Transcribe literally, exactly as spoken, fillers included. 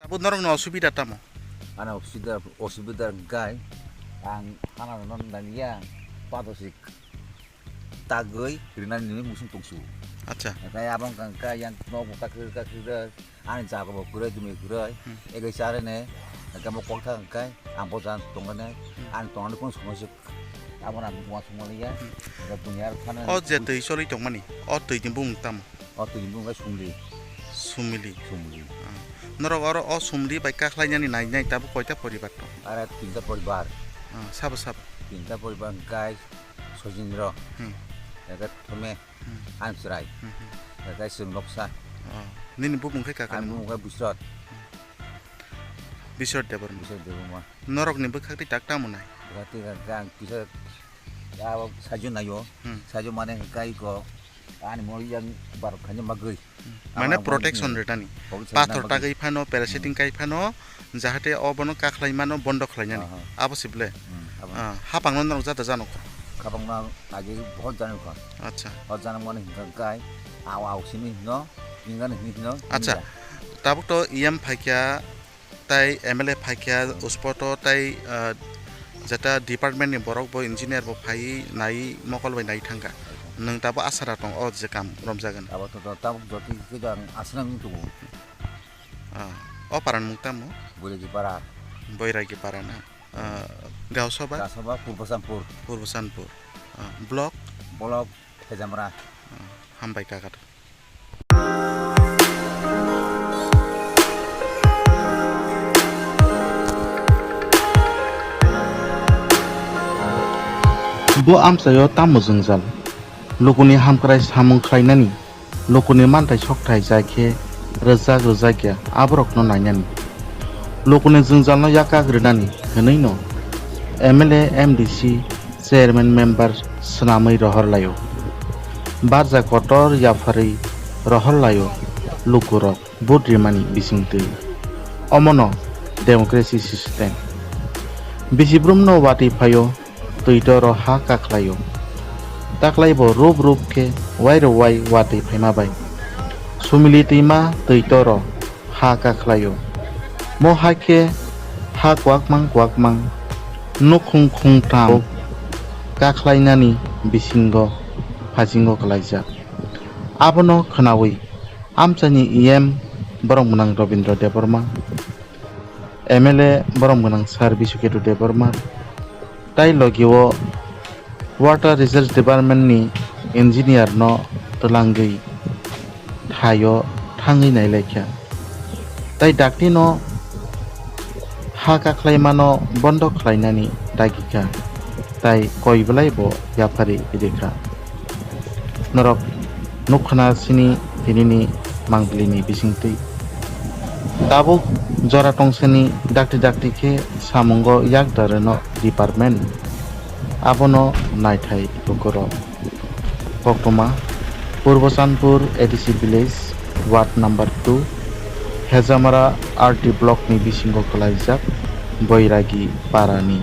Bo norokni osubida tamo? Ano osubida, osubida hwnkhe ang hana rwna nangya, padosik tagwi rinani nini musung tongsu. Acha. Hwnkhe abang kang kha yang nok bo kakhwrwi kakhwrwi ani jaga bo kwrwi tumi kwrwi. Hmm. Ege charene, hwnkhe mo kokthang hwnkhe ang bo jan tongmani, Hmm. ani tongmani kono somosya abo na uansukmani ya. Hmm. Hwnkhe buini aro thana O je twi choli tongmani, o twi ni bumung tamo? O twi ni bumung khe Sumli. Sumili. Sumli. Ah. Norok oro o Sumli bai kakhlainani nainai tabuk koita poribar tong? Are tinta poribar. Ah, sabo sabo? Tinta poribar hwnkhe Sojindro. Hmm. Eke Thome. Hmm. Amchwrai. Hmm, hmm. Eke Chwng Loksa. Ah. Nini bumung khe kaka Ani ni bumung? Bumung khe Biswat. Biswat Debbarma. Biswat Debbarma. Norokni bwkhak twi tak tamo nai? Bwkhak twi tak ang kisa ya saijo naio. Hmm. Saijo mane hwnkhe iko ani mo yang barok khaina bagwi. Hmm. Mane protection rwnani. Pathor tagwi phano, paraseting kai phano, jahate obono kakhlai mano bondo khlainani. Aha. Abo se ble? Hmm, abo. Ah, hapangno norok jata jano kha? Hapangno age bahut jano kha. Acha. Bahut jano mani hwnkha kai, aw, aw simi hino, ingani hini hino, Acha. India. Tabuk to E M phaikya, tai M L A phaikya, uspoto tai, ah, jeta department ni borok bo engineer bo phai nai mokol bai nai thangkha. Nwng tabo asara tong o je kam romjagan. Abo to, to tabuk jotoi khe jang aswrang wng tongo. Ah, o para ni mung tamo? Boiragi para. Boiragi para na. Ah, Gausabha? Gausabha, Purbo Sanpur. Purbo Sanpur. Ah, block? Block Thejamra. Ah, hambai kaka. Bo amchaio tamo jwngjal? Lukuni hamkrai samung khlainani, lukuni manthai sokthai jai khe rwjak rwjakya aborokno nainani. Lukuni jwngjalno yakak rwnani hwnwino M L A, M D C, chairman member swnamwi rohor laio. Barja kotor yapharwi rohor laio lukurok vote rimani bisingtwi. Omono democracy system. Bisi brumno watwi phaio, twi toro ha kakhlaio. Taklai bo rup rup khe wairo wai watwi phaima bai. Sumili twima twi toro ha kakhlaio. Mo hai khe ha kwakmang kwakmang nukhung khungtham kakhlainani bisingo phasingo kwlaijak. Abono khwnawi amchaini E M borom gwnang Robindra Debbarma, M L A borom gwnang Sir Biswaketu Debbarma, tai logi o Water Resource Department ni engineer no twlangwi thaio thangwi nailaikha. Tai dakti no ha kakhlaimano bondo khlainani dagikha, tai koi belai bo yapharwi rikha. Norok nukkhna sini tinini mangpili ni bisingtwi. Tabuk jora tongsani dakti dakti khe samungo yak da rwno department. Abono naithai lukurok. Koktwma, Purbo Sanpur A D C village, ward number two, Hejamara R D block ni bisingo kwlaijak Boiragi para ni